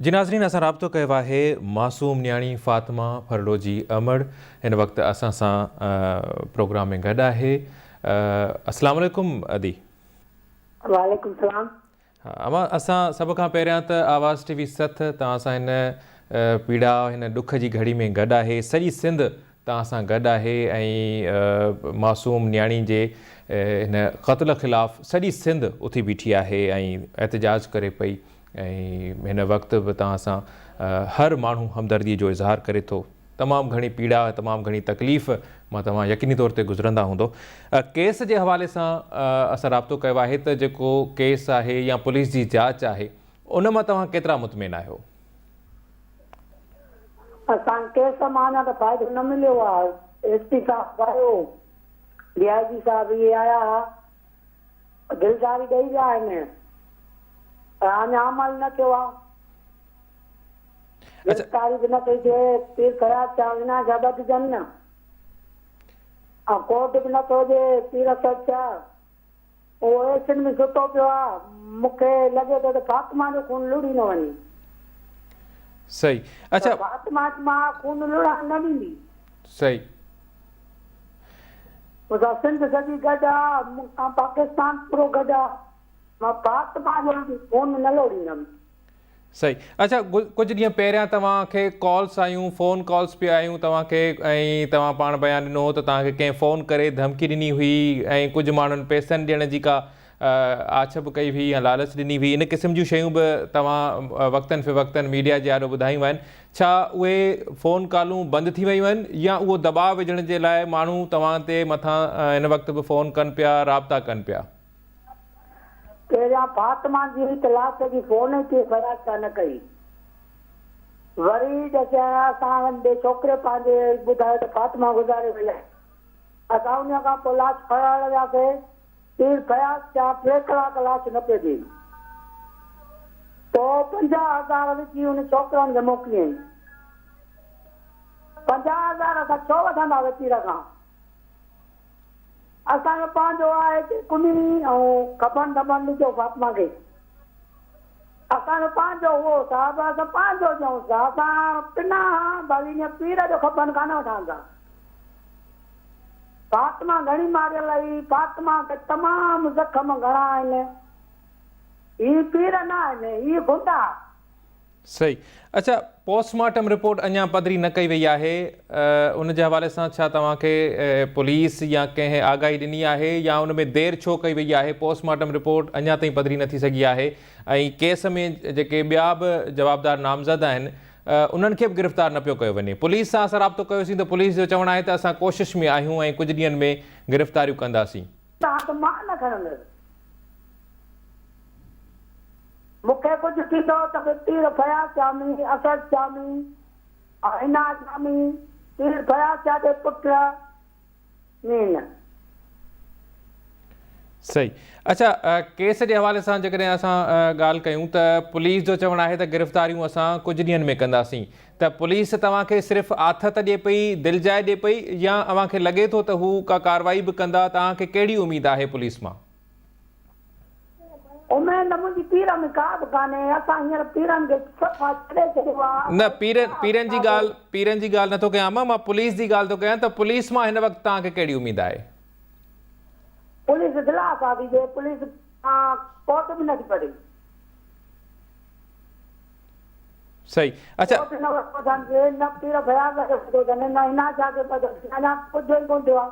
جي ناظرين اسان رابطو ڪيو آهي معصوم نياڻي فاطمه ڦرڙو جي امڙ هن وقت اسان سان پروگرام ۾ گڏ آهي السلام عليڪم ادي. وعليڪم السلام. ها اما اسان سڀ کان پهريان ته آواز ٽي وي سٿ توهان سان هن پيڙا هن ڏک جي گهڙي ۾ گڏ آهي سڄي سنڌ توهان سان گڏ آهي ۽ معصوم نياڻي جي هن قتل خلاف سڄي سنڌ اٿي بيٺي آهي ۽ احتجاج ڪري پئي ۽ هن وقت به توهان سان هر ماڻهو همدردي جو اظهار ڪري ٿو. تمام گهڻي پيڙا ۽ تمام گهڻي تڪليف مان توهان يقيني طور تي گذرندا هوندو. ڪيس جي حوالي سان اسان رابطو ڪيو آهي ته جيڪو ڪيس آهي يا پوليس جي جاچ آهي ان مان توهان ڪيترا مطمئن آهيو؟ اسان کي ڪيس مان اڃا ته فائدو نه مليو آهي. ايس پي صاحب آيو، ڊي I جي صاحب اهي آيا ها. دلداري ڏئي ويا آهن پر اڃا عمل نه ٿيو آهي. گرفتاري به نه ٿي ٿئي، پير فياض شاهه هن کي ٻڌجن نه ۽ ڪورٽ به نه ٿو ڏئي پير اسد شاهه اهو ايسن ۾ ستو پيو آهي مون کي لڳي ٿو ته فاطمه جو خون لڙهي نه وڃي. صحيح اڇا فاطمه جي ماء خون لڙهڻ نه ڏيندي. صحيح. اسان سنڌ سڄي گڏ آ مون سان پاڪستان پورو گڏ آ مان فاطمه جو خون نه لوڙيندم. صحيح اڇا ڪجهه ڏينهن پهريان توهان کي ڪالس آيون فون ڪالس پي آيون توهان کي ۽ توهان پاڻ بيان ڏنو هو ته توهان کي ڪنهن فون ڪري ڌمڪي ڏني هئي ۽ ڪجهه ماڻهن پئسن ڏيڻ جي ڪا آڇ به ڪئي هئي يا لالچ ڏني هئي ان قسم جون شيون به توهان وقتن فوقتن ميڊيا جي آڏو ٻڌايون آهن ڇا اهي فون ڪالون بند ٿي ويون آهن يا اهو دٻاء وجهڻ جي لاء ماڻهو توهان تي مٿان هن وقت به فون ڪن پيا رابطا ڪن پيا. پهريان فاطمه جي هڪ لاش جي فون ئي پيء فياض شاهه نه ڪئي. وري ڏسيائين اسان ٻئي ڇوڪري پنهنجي ٻڌايو ته فاطمه گذاري وئي آهي. اسان انهيء کان پوء لاش کڻائڻ وياسين. پير فياض شاهه ٽي ڪلاڪ لاش نه پيو ڏئي. پوء 50 هزار وجهي ان ڇوڪرن کي موڪليائين. 50 هزار اسان ڇو وٺنداسين پير کان؟ اسان جو پنهنجو آهي هتي ڪني ۽ کفن دفن ڏجو فاطمه کي. اسان جو پنهنجو هئو صاحب اسان پنهنجو ڏيونس ها. اسان پنا ها باقي انهيء پير جو کفن ڪانه وٺانس ها. فاطمه گهڻي ماريل هئي، فاطمه کي تمام زخم گهڻا آهن. هي پير نه آهن، هي غنڊا. صحيح اڇا پوسٽ مارٽم رپورٽ اڃا پڌري نه ڪئي وئي آهي ان جي حوالي سان ڇا توهان کي پوليس يا ڪنهن آگاهي ڏني آهي يا ان ۾ دير ڇو ڪئي وئي آهي پوسٽ مارٽم رپورٽ اڃا تائين پڌري نه ٿي سگهي آهي ۽ ڪيس ۾ جيڪي ٻيا به جوابدار نامزد آهن انهن کي به گرفتار نه پيو ڪيو وڃي. پوليس سان اسان رابطو ڪيوسين ته پوليس جو چوڻ آهي ته اسان ڪوشش ۾ آهيون ۽ ڪجهه ڏينهن ۾ گرفتاريون ڪنداسين. ته هٿ مان نه کڻندس. مون کي ڪجهه ٿيندو ته به پير فياض شامي، اسد شامي ۽ عنايت شامي، پير فياض شاهه جي پٽ، نين. صحيح اڇا ڪيس جي حوالي سان جيڪڏهن اسان ڳالهه ڪيون ته پوليس جو چوڻ آهي ته گرفتاريون اسان ڪجهه ڏينهن ۾ ڪنداسين ته پوليس توهان کي صرف آٿت ڏي پئي دلجاء ڏي پئي يا اوهان کي لڳي ٿو ته هو ڪا ڪارروائي به ڪندا توهان کي ڪهڙي اميد آهي پوليس مان؟ اميد ته منهنجي پير ۾ ڪا به ڪانهي، اسان هينئر پيرن کي صفا ڇڏي ڇڏيو آ. نه پيرن پيرن جي ڳالهه پيرن جي ڳالهه نٿو ڪيان مان پوليس جي ڳالهه ٿو ڪيان ته پوليس مان هن وقت توهان کي ڪهڙي اميد آهي؟ پوليس دلاسا ٿي ڏي، پوليس کان ڪوٽ به نٿي پڙي. صحيح اڇا. ڪوٽ نه ورتو اٿن، نه پير فياض کي ٻڌو اٿن، نه عنايت شاهه کي ٻڌو اٿن، اڃا ڪجهه ئي ڪونه ٿيو آ.